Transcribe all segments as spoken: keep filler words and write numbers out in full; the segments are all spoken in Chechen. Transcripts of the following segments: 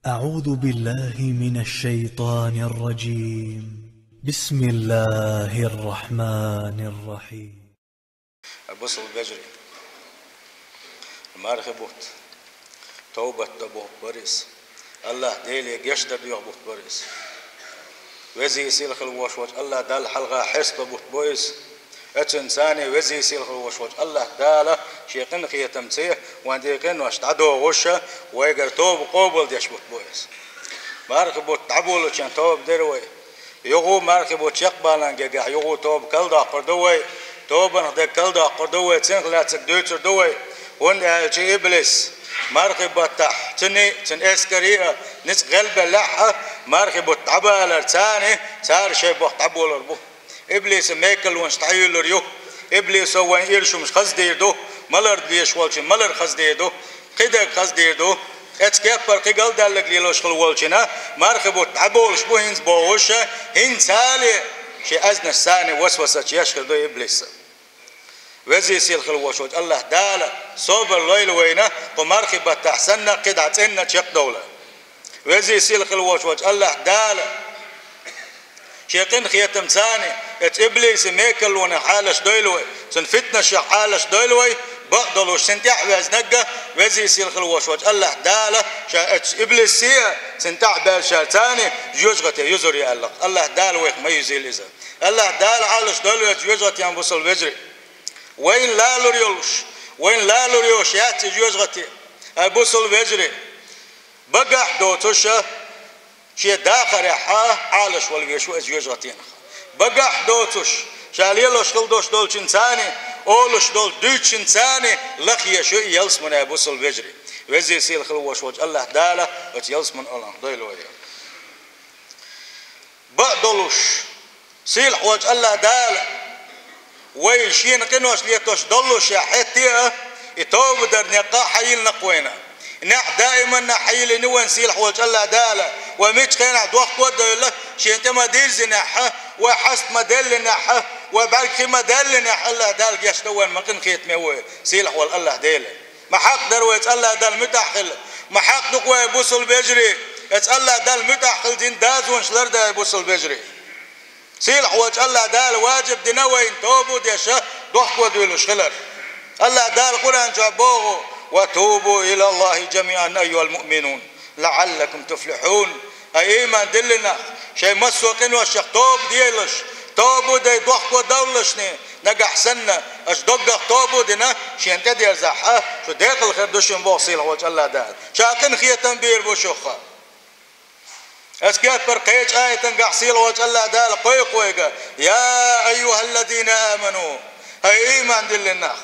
أعوذ بالله من الشيطان الرجيم. بسم الله الرحمن الرحيم. Бусул бежри. Мархи бутт. Товбат до бутт барис. Аллах Деле гешт дар дуьйху бутт барис. Вези сил хила вошвач Аллах Далла хьалха хьесто бутт бо иза. Эцун цани вези сил хила вошвач Аллах Дала шен къинхетамца ван декъин ваш дӀадогӀуша, вайгар тоба къобал деш бутт бо иза. Мархи бутт дӀаболучен тоба дер вай. Югу мархи бутт чекхбалан гегахь, югу тоба калдоккхур ду вай. Тобанах дег калдоккхур ду вай, цинх лаьцаг дуьйцур ду вай. ХӀунда аьлча иблис мархи баттахь, цуни, цун эскари а, ницкъ гӀелбеллехь а, мархи бутт дӀабалар цани, цара шай бохт дӀаболар бу. Иблиса мекалонаш дӀаюьйлур ю. Иблисо вайн иршумаш хаздийр ду. Малар дезаш волчун малар хаздийр ду. Кхидерг хаздийр ду. Эц кеппар кхи галдаллаг лелош хила волчина, мархи бутт дӀаболуш бу хӀинца бохуша, хӀинцале ши азнаш сани васвасача еш хир ду иблиса. Вези сил хила вошвач Аллах Дала собар лойла вайна, кху мархи баттахь санна кхидӀа цӀенна чекхдовла. Вези сил хила вошвач Аллах Дала шен къинхетамцани эц иблиси мекаллона хьалаш дойла вай, цун фитнашах хьалаш дойла вай, бакъдолуш син тӀехь везнагга, вези сил хила вошвач Аллах Дала ша эц иблиси а, цин тӀехь баьллашарцани жоьжахате юзур я аьлла. Аллах Дала вайх ма юзийла иза. Аллах Дала Ӏалаш дойла вай эц жоьжахатен бусул вежри. Вайн лалур йолуш, вайн лалур йолуш яц и жоьжахате, ай бусул вежри. Багахь доцуша, шен дахарехьа Ӏалаш вала веш ву иза жоьжахатенах. Багахь доцуш, ша лелош хила дош долчун цани, олуш долу дуьйцучун цани лахъеш ю и ялсмане бусул вежри. Вези сил хила вошвач Аллах Дала оцу ялсман оланах дойла вай. Бакъдолуш, сийлахьволчу Аллах Дала вай шена къинош летош доллушехь хӀетте а, и тоба дар некъа хьайиллина-кх вайна. И некъ даиманна хьайиллина вайн сийлахьволчу Аллах Дала, вай миччу хенахь дохко а девлла, шена тӀе ма-дирзинехь, вай хьаст ма-деллинехь, вай бӀаьрг хи ма-даьллинехь, Аллах Дала гечдо вайн ма къинхетаме вай, сийлахьволу Аллах Дела. Ма хьакъ дара вай цу Аллах Далла муьтӀахь хила. Ма хьакъ ду-кх вай бусул вежарий, эцу Аллах Далла муьтӀахь хила дин дазонаш лардай бусул вежарий. Сийлахь волчу Аллах Дала важиб дина вайна тобу а деша, дохко а дуьйлуш хилар. Аллах Дала Къуръан чохь боху: «Ва тубу илаллахи жамиан, айюхал муъминун, лааллакум туфлихун». Ай, ийман диллинах, шайн массо а къиношех тоба делаш, тоба дай дохко довллашни, нагахь санна, аша доггах тоба дина, шен тӀедерзахь а, шу декъала хир ду шуна боху сийлахь волчу Аллах Дала. Ша къинхетам бийр бу шух. Ас кеппара кхечу аятангахь сийлахь волчу Аллах Дала кхойкху вайга: «Я айюхаллазина аману», хӀай ийман диллинах,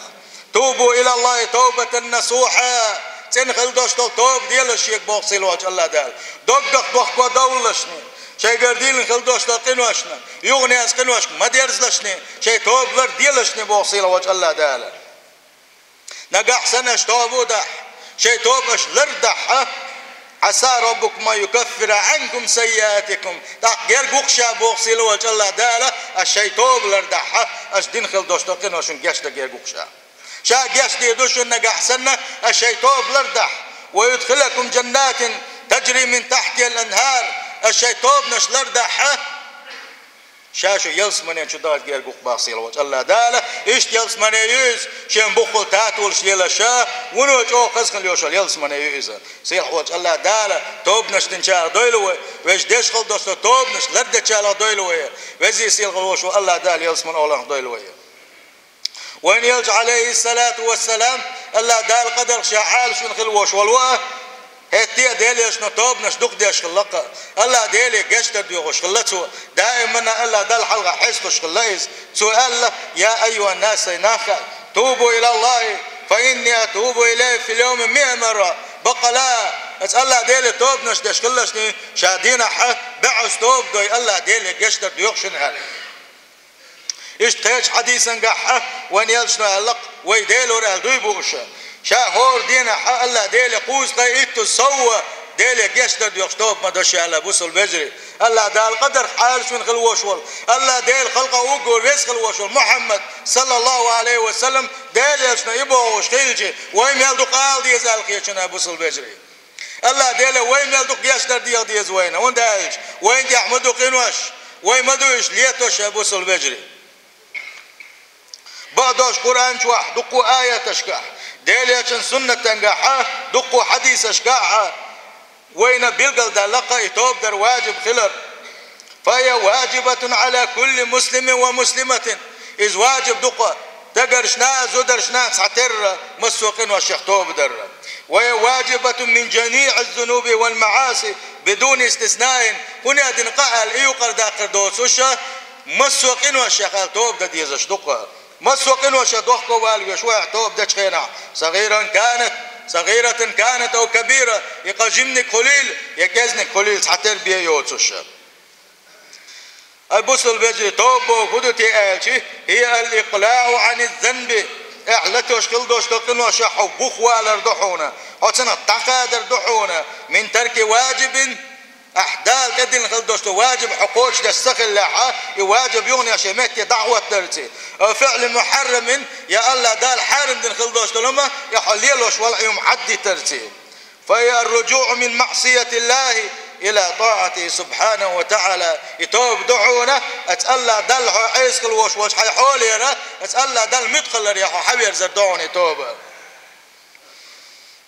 «тубу илаллахи тавбатан насуха», цӀена хила долуш долу тоба делаш шега боху сийлахь волчу Аллах Дала. Доггах дохко довллашни, шайгара диллина хила долуш долу къиношна, юханенца къиношка ма дерзалашни, шайн тоба лар делашни боху сийлахь волчу Аллах Дала. Нагахь санна аша тоба а дахь, шайн тоба аша лардахь а, «Аса раббукум ан юкаффира анкум саййиатикум». ТӀаккха герга ву-кх ша боху сийлахь волчу Аллах Дала, аша шайн тоба лардахь а, аша дина хила долуш долу къиношна гечдан герга ву-кх ша. Ша гечдийр ду шуна нагахь санна, аша шайн тоба лардахь. «Ва юдхилакум жаннатин тажри мин тахтихал анхар». Аша шайн тобанаш лардахь а, ша шу ялсамане чу даха герга ву-кх боху сийлахь волчу Аллах Дала. Иштта ялсамане ю иза, шен буххал татолаш лелаш а, вуно чӀогӀа хаза хила йолуш йолу ялсамане ю иза. Сийлахь волчу Аллах Дала тобанаш динчарах дойла вай, вежа деш хила долуш долу тобанаш лардечарах дойла вай. Везий сийлахь волуш волу Аллах Дала ялсамане оланах дойла вай. Вайн элча, алейхиссалату вассалам, Аллах Дала къадарх ша Ӏалашвина хила волуш волу а, хӀетте а Делан элчано тобанаш дукха деш хилла-кх. Аллах Деле гечдар доьхуш хилла цо. Даиманна Аллах Далла хьалха хьестуш хилла иза. Цо аьлла: «Я айюханнас, ай нах, тубу илаллахи, фа инни атубу илайхи фил йовми миа марра». Баккъала, аса Аллах Деле тобанаш деш хилалашний, ша дийнахь а бӀозза тоба дой, Аллах Деле гечдар доьху шуна аьлла. Иштта кхечу хьадисангахь а вайн элчано аьлла-кх: «Вай Делора аьлла дуй бууш, ша хӀора дийнахь а Аллах Деле кхузткъе иттаза сов а Деле гечдар доьхуш тоба ма до ша», аьлла, бусул вежарий. Аллах Дала къадарх Ӏалашвина хила волуш волу, Аллах Делан халкъах уггар веза хила волуш волу Мухьаммад, саллаллаху алейхи ва саллам, Делан элчано и бохуш хилча, вай мел дукха ала деза аьлла хеташ ю, бусул вежарий. АллахӀ Дала вай мел дукха гечдар деха деза вайна, хӀунда аьлча вайна тӀехь ма ду къинош, вай ма ду уьш летош, бусалба вежарий. Бакъдолуш Къуръан чохь дуккха аяташкахь, Делан Элчан суннатангахь дуккха хьадисашкахь вайна билгалдаьлла-кх и тоба дар ваджиб хилар. فهي واجبة على كل مسلم ومسلمة. Иза ваджиб ду-кх стагаршна а, зударшна а цхьатерра массо а къиношех тоба дар. وهي واجبة من جميع الذنوب والمعاصي بدون استثناء. ХӀунда аьлла къа аьлла и юкъара даккхар доцуш, массо а къиношех аьлла тоба дан дезаш ду-кх. Массо а къиношех дохко вала везаш ву ахь тоба дечу хенахь, صغيرا كانت، صغيرة كانت أو كبيرة, и къа жиманиг хуьлийла, я кӀезаниг хуьлийла, цхьатерра бен йоцуш. Ай, бусалба вежарий, тоба бохург хӀун ду те аьлча, هي الإقلاع عن الذنب. Ахь летош хила долуш долу къиношех хьо бух валар ду хьуна, хьо цунах дӀахадар ду хьуна, من ترك واجب, ахь Дала тӀедиллина хила долуш долу ваджиб хьо кхочушдеш ца хиллехь, и ваджиб юханехь шен метте дӀахӀоттарца, أو فعل محرم, я АллахӀ Дала хьарам дина хила долуш долу хӀума, я хьо лелош волу и хӀума Ӏаддитарца. فهي الرجوع من معصية الله إلى طاعته سبحانه وتعالى. И тоба ду хьуна, аса АллахӀ Далла хьо Ӏеса хила волуш волчу хьайн хьолера, аса АллахӀ Далла муьтӀахь хиларе хьо хьаверзар ду хьуна и тоба.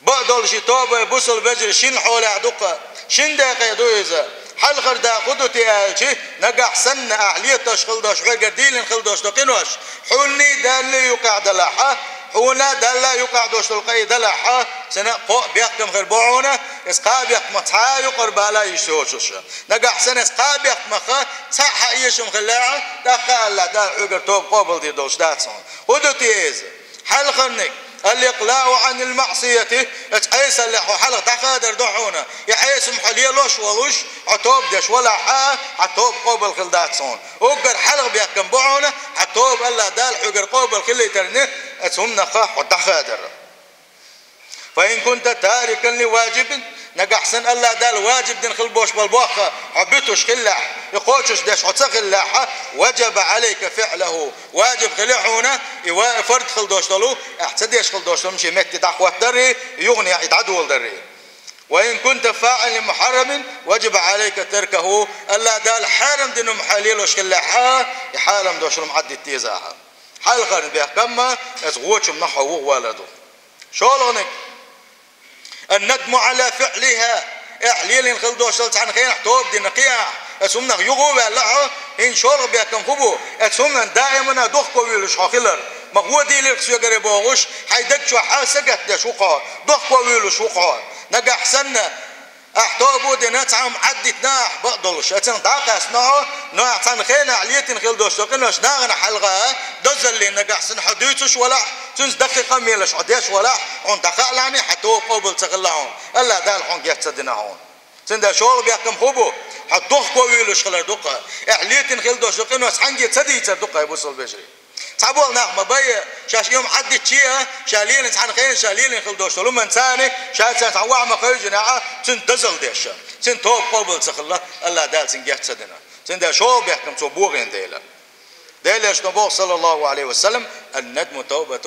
Бакъдолуш и тоба, ай, бусалба вежарий, шина хьолехь ду-кх, шина декъе ду иза. Хьалхара дакъа хӀун ду те аьлча, нагахь санна ахь летош хила долуш, хьоьгара дийлина хила долуш долу къинош хьуний, Даллий юкъахь далахь, хьуна, Далла юкъахь долуш долу къа и далахь, цуьнан кхоъ бехкам хир бу хьуна, иза кхаа бехкамах цхьа а юкъара бала йиш йоцуш. Нагахь санна иза кхаа бехкамах цхьаъ хьан эшам хиллехь, тӀаккха АллахӀ Дала хьоьгара тоба къобалдийр долуш дац хьуна. ХӀун ду те иза? Хьалхарниг, الإقلاع عن المعصية, аса Ӏесаллехь хьо хьалха дӀахадар ду хьуна, и Ӏесам хьо лелош волуш, хьо тоба деш валахь, хьан тоба къобал хила дац хьуна. Уггар хьалха бехкам бу хьуна, хьан тоба АллахӀ Дала хьоьгара къобал хилийтарна, аса хӀуманах хьо дӀахадар. فإن كنت تاركا لواجب, нагахь санна АллахӀ Дала ваджиб дина хила болуш болу бохам хьо буьтуш хиллехь, и кхочушдеш хьо ца хиллехь, وجب عليك فعله, ваджиб хили хьуна, и ва-, фард хила долуш долу, ахь ца деш хила долуш долу шен метте дӀахӀоттадарий, юханехь и дӀадоладарий. وإن كنت فاعلا لمحرم وجب عليك تركه, АллахӀ Дала хьарам дина хӀума хьо лелош хиллехь, и хьарам долуш хӀума Ӏаддита деза ахьа. Хьалхарниг бехкам, аса вочу хӀуманах хьо вухавалар ду. ШолгӀаниг, الندم على فعلها, ахь лелийна хила долуш долу цхьана хенахь тоба дина кхин а, аса хӀуманах юха а ваьлла хьо, хӀинца шолгӀа бехкам хӀун бу, аса хӀуманна даимана дохко вуьйлуш хьо хилар, ма гӀо дийлира-кх соьгара бохуш, хьайн даг чохь сагатдеш ву-кх хьо, дохко вуьйлуш ву-кх хьо. Нагахь санна ахь тоба дина, цхьа хӀума Ӏаддитина ахь бакъдолуш, аса цунах дӀа а кхаьчна хьо, но ахь цхьана хенахь летийна хила долуш долу къинош нахана хьалха дозаллин нагахь санна хьо дуьйцуш валахь, цуьнца даккхий къамелаш хьо деш валахь, хьуна дӀахаалахь, хьан тоба къобал ца хилла хьуна, АллахӀ Дала хьуна геч ца дина хьуна. Цундела шолгӀа бехкам хӀун бу, хьо дохко вуьйлуш хилар ду-кх, ахь летийна хила долуш долу къинош цхьаьнгге ца дийцар ду-кх, ай, бусалба вежарий. Цхьаболу нах ма бай, шаьш и хӀума Ӏаддитча а, ша лелийна цхьана хенахь, ша лелийна хила долуш долу хӀуманца, ша царна цхьа охьа ма хевшина а, цуьнца дозалла деш, цуьнан тоба къобал ца хилла, АллахӀ Дала цуьнга геч ца дина. Цундела шолгӀа бехкам цо бохийна дела. Делан Элчано боху, саллаллаху Ӏалайхи ва саллам, الندم توبة,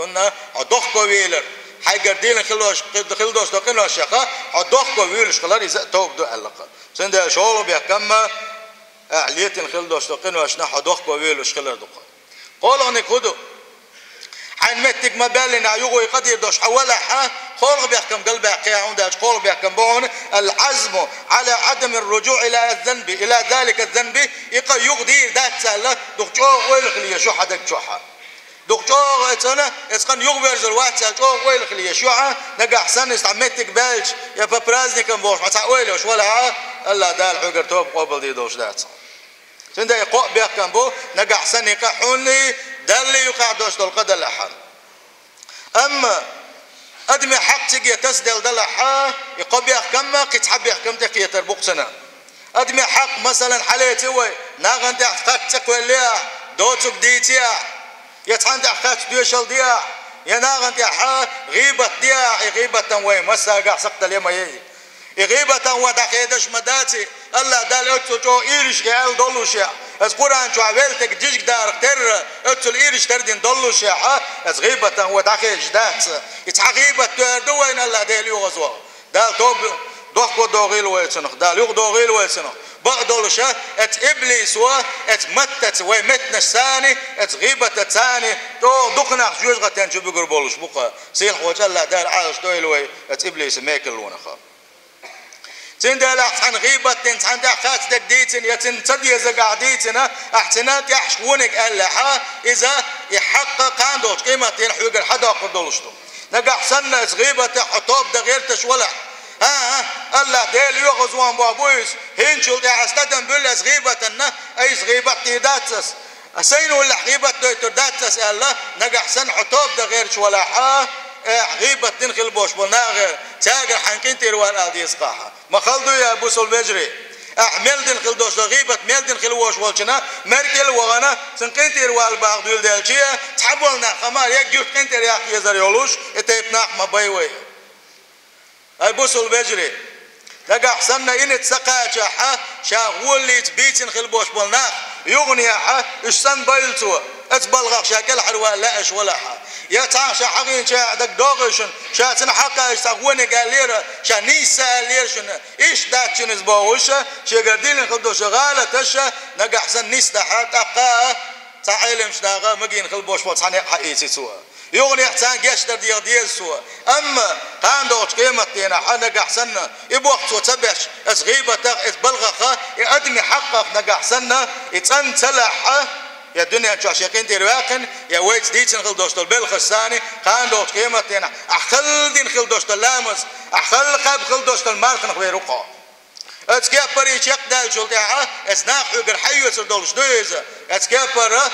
хьо дохко вуьйлар, хьайгара дийлина хила долуш, хила долуш долу къиношех хьо дохко вуьйлуш хилар, иза а тоба ду аьлла-кх. Цундела шолгӀа бехкам, ахь летийна хила долуш долу къиношна хьо дохко вуьйлуш хилар ду-кх. КхоалгӀаниг хӀун ду? Хьайн меттиг ма баьллинехь, юха и къа дийр долуш хьо валахь, кхоалгӀа бехкам галбаьккхи, хьуна даьлча кхоалгӀа бехкам бу хьуна, العزم على عدم الرجوع إلى الذنب، إلى ذلك الذنب, и къа юха дийр дац аьлла, дукха чӀогӀа ойла хила еза хьан даг чохь. Дукха чӀогӀа, аса, аса къа юха верзар вац аьлла, чӀогӀа ойла хила еза хьан, нагахь санна иза цхьа меттиг баьлча, я по праздникам бохуш, хьо цхьа ойла йолуш валахь, АллахӀ Дала хьоьгара тоба къобалдийр долуш дац. Цундела и кхоъ бехкам бу, нагахь санна и къа хьуний, Даллий юкъахь долуш долу къа далахь. Амма адамийн хьакъ цига тасаделла далахь, и кхо бехкам а, кхин цхьа бехкам тӀекхетар бу-кх цунна. Адамийн хьакъ, масалан, хьалеца вай, нахана тӀехь кхаччалц цӀе кхоьллехь, доцург дийцехь, я цхьанна тӀехь кхаччалц доьшалла дехь, я нахана тӀехь гӀийбат дехь, и гӀийбатан вай массаргахь сакхталла ма яй. И гӀийбатан вай дӀахедаш ма дац, АллахӀ Дала оццул чӀогӀа ийрча и аьлла доллушехь, аса Къуръан чохь велла стаг жижиг дарах терра, оццул ийрча тардина доллушехь, аса гӀийбатан вай дӀахедаш дац. И цхьа гӀийбат дер ду вайна АллахӀ Дела оьгӀазвахь. Дала тоба Дохко догӀийла вай цунах, Дала юха догӀийла вай цунах. Бакъдолуша, эца иблисо, эца маттаца, вай меттанаш царна, эца гӀийбатаца царна, чӀогӀа дукха нах жоьжахатен чу буьгур болуш бу-кх. Сийлахьволчу АллахӀ Дала Ӏалаш дойла вай эца иблисан мекаллонах. Цундела ахь цхьана гӀийбат дина, цхьана тӀехь хацдерг дийцина, я цунна ца дезарг ахь дийцина, ахь цунна тӀехь вониг аьллехь, иза и хьакъ кхана долчу къематдийнахь хьоьгара хьадоккхур долуш ду. Нагахь санна эца гӀийбатах хьо тоба дан гӀерташ валахь, а-а, АллахӀ Делан оьгӀазван бохь бу иза, хӀинцул тӀаьхьа аса тӀадам буьллу эца гӀийбатанна, айса гӀийбат дийр дац аса. Ас сайна уллехь гӀийбат дойтур дац ас аьлла, нагахь санна хьо тоба дан гӀерташ валахь, ахь гӀийбат дина хила болуш болу нахе, цаьргара хьайн къинтӀера вала ала деза-кх ахь. Ма хала дуй, я бусалба вежарий? Ахь мел дина хила долуш долу гӀийбат, мел дина хила волуш волчунна, мер кӀел а вахана, цунна къинтӀера вала бахьа дуьйладелча, цхьаболу нах хӀамар егга юьхь къинтӀера яккха езар йолуш, и тайпа нах ма бай вай. Ай, бусалба вежарий, нагахь санна инца ца кхачахь, ша гӀоллица бийцина хила болуш болу нах, юханехь, уьш санна байла цо, эца балхах ша кӀелхьарвала лаьаш валахь. Я цхьа ша хьахийначу дага догӀуш шуна, ша цунна хьакхаьчча цхьа вониг аьллера, ша нийса ца аьллера шуна, иштта дац шуна иза бохуш, шегара дина хила долуш гӀалаташ, нагахь санна нисдахь, тӀаккха цхьа Ӏеламчу наха магийна хила болуш болу цхьа некъ хьаийци цо. Юханехь царна гечдар деха деза цо. Амма кхана долчу къематдийнахь, нагахь санна, и боху цо ца беш, эца гӀийбатах, эца балхах, и адамийн хьакъах нагахь санна, и цӀан ца лахь, я дуьнен чохь шен къинтӀера ваьккхина, я вайца дийцина хила долуш долу белхаш санна, кхана долчу къематдийнахь, ахь хала дина хила долуш долу ламаз, ахь хала кхаьбна хила долуш долу марханах вер ву-кх хьо. Эца кеппара чекхдаьллачул тӀаьхьа, эца наха хьоьгара хьайоьцур долуш ду иза. Эца кеппара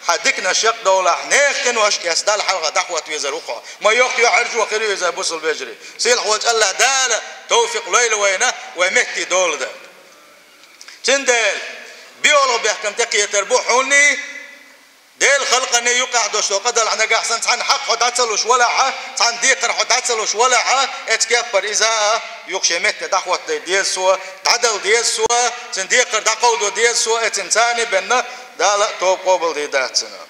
хьан диканаш чекхдовлахь, нехан къинош эца Далла хьалха дӀахӀотта везар ву-кх хьо. Ма йоккха йо хьаьржо хир ю иза, бусалба вежарий. Сийлахьволчу АллахӀ Дала тавфикъ лойла вайна, вай метте дола дан. Цундела, биолгӀа бехкам тӀекхетар бу хьуна, Делан халкъана юкъахь долуш долу къа далахь, нагахь санна цхьана хьакъ хьо дӀа ца луш валахь, цхьана декхар хьо дӀа ца луш валахь, эца кеппара иза а юха шен метте дӀахӀоттадайта деза цо, дӀадала деза цо, цуьнан декхар дӀакховдо деза цо, эцна царна бенна Дала а тоба къобалдийр дац цуьнан.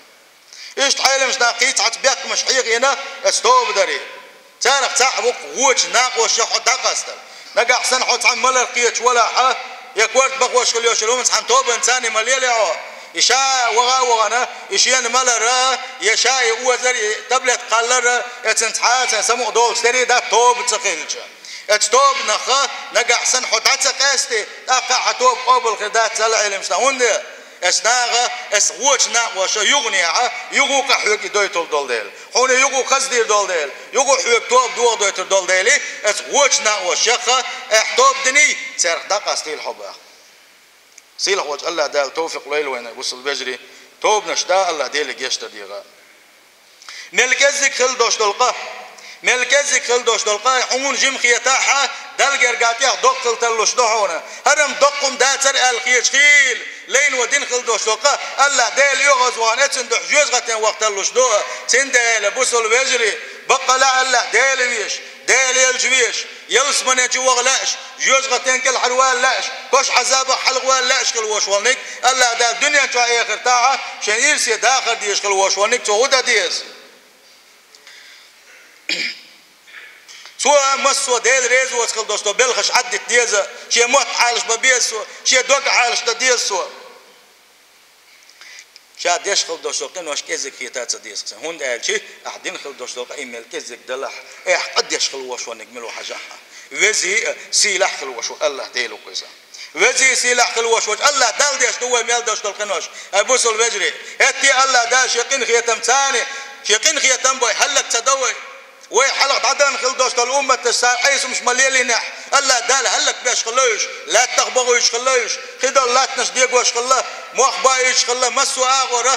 Иштта Ӏеламчу наха кхин цхьацца бехкамаш хьехийна эца тоба даре. Царах цхьаъ ву-кх вочу накъостех хьо дӀакъастар. Нагахь санна хьо цхьана маларх кхеташ валахь, я корта бахош хила йолуш йолу хӀума цхьана тобанца царна ма леле хьо. И ша ваха а вахана, и шена малар, я ша и озар, и таблетка кхаллар, эцна цхьа а цхьана самукъа долуш терий дац тоба ца хилча. Эца тобанах нагахь санна хьо дӀа ца къаьсти, тӀаккха а хьан тоба къобал хир дац, аьлла Ӏеламчу наха. ХӀунда? Эца наха, эца вочу накъоша юханехьа, юха къа хьоьга и дойтур долу дела. Хьуна юха хаздийр долу дела. Юха хьоьга тоба дохадойтур долу дела. Эца вочу накъоша чекхъа, ахь тоба диний, царах дӀакъастийла хьо баха. Сийлахьволчу АллахӀ Дала тавфикъ лойла вайна, бусалба вежарий, тобанаш да АллахӀ Деле гечдар деха. Мел кӀеззиг хила долуш долу къа. Мел кӀеззиг хила долуш долу къа, хьуна жима хетахь, Далла гергахь тӀех доккха хила тарлуш ду хьуна. ХӀара-м доккха хӀума дацара аьлла хеташ хийла, лайно дина хила долуш долу къа, АллахӀ Делан оьгӀазвахана эцна дуьхьа жоьжахатин ваха тарлуш ду. Цундела, бусалба вежарий, баккъала а АллахӀ Дела везаш, Дела елча везаш, ялсамане чу ваха лаьаш, жоьжахатин кӀелхьарвала лаьаш, кошан Ӏазабах хьалхавала лаьаш хила волуш волниг, АллахӀ Дала дуьнен чохь, эхартахь шен ирсе дахар дезаш хила волуш волниг, цо хӀун дан деза? Цо массо а Дела реза воцу хила долуш долу белхаш Ӏаддита деза, шен мотт Ӏалаш бан беза цо, шен дог Ӏалаш дан деза цо. Ша деш хила долуш долу къинош кӀеззиг хета ца деза-кх сан. ХӀунда аьлча, ахь дина хила долуш долу къа и мел кӀеззиг далахь, ахь къа деш хила волуш волниг мила ву хьажахь. Везий а, сийлахь а хила волуш волу АллахӀ Дела ву-кх иза. Везий а, сийлахь а хила волуш волчу АллахӀ Далла деш ду вай мел долуш долу къинош. Ай, бусалба вежарий, хӀетте АллахӀ Дала шен къинхетам царна, шен къинхетам бой хӀаллак ца до вай. Вай хьалха дӀадахана хила долуш долу умматаш цара Ӏеса хӀумаш ма лелийнехь, АллахӀ Дала хӀаллакбеш хилла уьш, лаьттах бохуьйтуш хилла уьш, кхидолу латтанаш дегош хилла, мох баийтуш хилла, массо а агӀора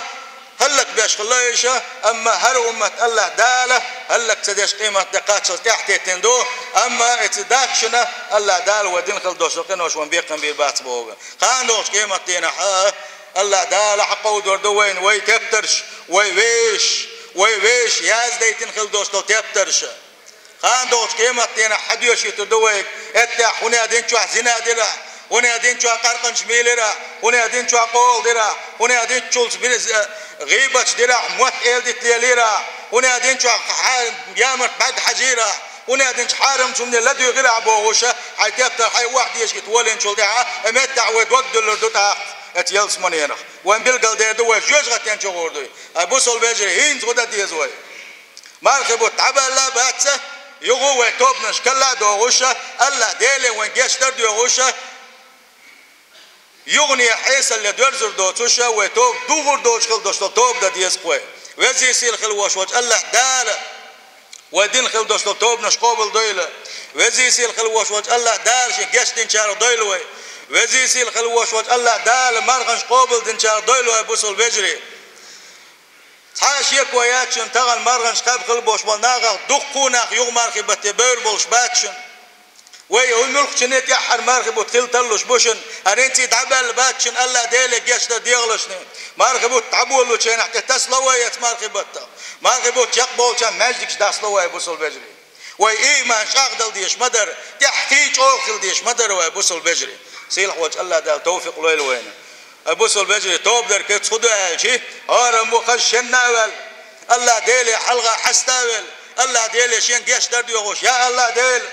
хӀаллакбеш хилла уьш, амма хӀара уммат АллахӀ Дала хӀаллак ца деш къематде кхаччалц тӀаьхьатеттина ду, амма эца дац шуна АллахӀ Дала вай дина хила долуш долу къинош вайна бекхам бийр бац бохург. Кхана долчу къематдийнахь а АллахӀ Дала хьакховдор ду вайна вай тептарш, вай вешаш, вай вешаш яздайтина хила долуш долу тептарш. Кхана долчу къематдийнахь хьадоьшуьйтур ду вайга, эттехь хӀунда динчохь зина дирахь, хӀунда динчохь къаркъанаш мийлирахь, хӀунда динчохь къола дирахь, хӀунда динчулц бирза гӀийбаташ дирахь, мотт эладита лелийрахь, хӀунда динчохь хьа-, ямарт бӀаьрг хьажийрахь, Унединчу хьарамчунна ладуьйгӀира ахь бохуша, хьайн тептар хьайн охьадешкита волийначул тӀаьхьа, э, меттахь вай дог дуьллур ду тӀаккха, эца ялсаманенах. Вайн билгал дер ду, вай жоьжахатен чу гӀур дуй. Ай, бусалба вежарий, хӀинца гӀо дан деза вай. Мархи бутт дӀабаьлла а бац, юха вай тобанаш кхелла а догӀуша, АллахӀ Деле вайн гечдар доьгӀуша, юхане хьесалле доьрзур доцуша, вай тоба дугӀур доцуш хила долуш долу тоба дан деза-кх вай. Везий сийлахь хила волуш волчу АллахӀ Дала вай дина хила долуш долу тобанаш къобалдойла. Везий сийлахь хила волуш волчу АллахӀ Дала шен гечдинчарах дойла вай. Везий сийлахь хила волуш волчу АллахӀ Дала марханаш къобалдинчарах дойла вай, бусалба вежарий. Цхьа а шеко яц шуна, тахана марханаш кхаба хила болуш болу нахах дуккха а нах юха мархи батте бевр болуш бац шуна. Вай хӀун муьлххачунна тӀаьххьара мархи бутт хила тарлуш бу шуна, хӀара хӀинца дӀабаьлла бац шуна, АллахӀ Деле гечдар дегӀалашна. Мархи бутт дӀаболалучу хенахь тӀе тасало вай эца мархи баттах. Мархи бутт чекхболчарна маьждигаш дасало вай, бусалба вежарий. Вай ийман чӀагӀдала дезаш ма дара, тӀаьххьий чӀогӀа хила дезаш ма дара вай, бусалба вежарий. Сийлахь волчу АллахӀ Дала тавфикъ лойла вайна. Ай, бусалба вежарий, тоба дар кеца хӀун ду аьлча, хӀара ма хаза шенна а ваьлла, АллахӀ Деле хьалха хьаста а велла, АллахӀ Деле шен гечдар доьгӀуш: «Я АллахӀ Дела,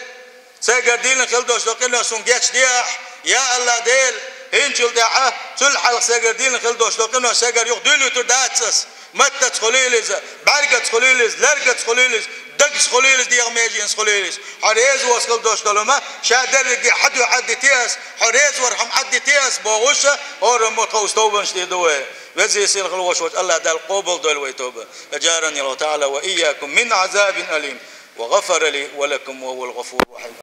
сайгара диллина хила долуш долу къинош суна гечде ахь, я АллахӀ Дела, хӀинцул тӀаьхьа цул хьалха сайгара диллина хила долуш долу къинош сайгара юха дуьйлуьйтур дац ас». Маттаца хуьлийла иза, бӀаьргаца хуьлийла иза, лергаца хуьлийла иза, дагца хуьлийла иза, дегӀан меженца хуьлийла иза. Хьо реза воцу хила долуш долу хӀума ша дерриге хьан дуьхьа Ӏаддите ас, хьо реза вара хӀума Ӏаддите ас бохуша, хӀора мотт ховса тобанаш дийр ду вай. Везий сийлахь хила волуш волчу АллахӀ Дала къобалдойла вай тоба. أجارني الله تعالى وإياكم من عذاب أليم وغفر لي ولكم وهو الغفور الرحيم.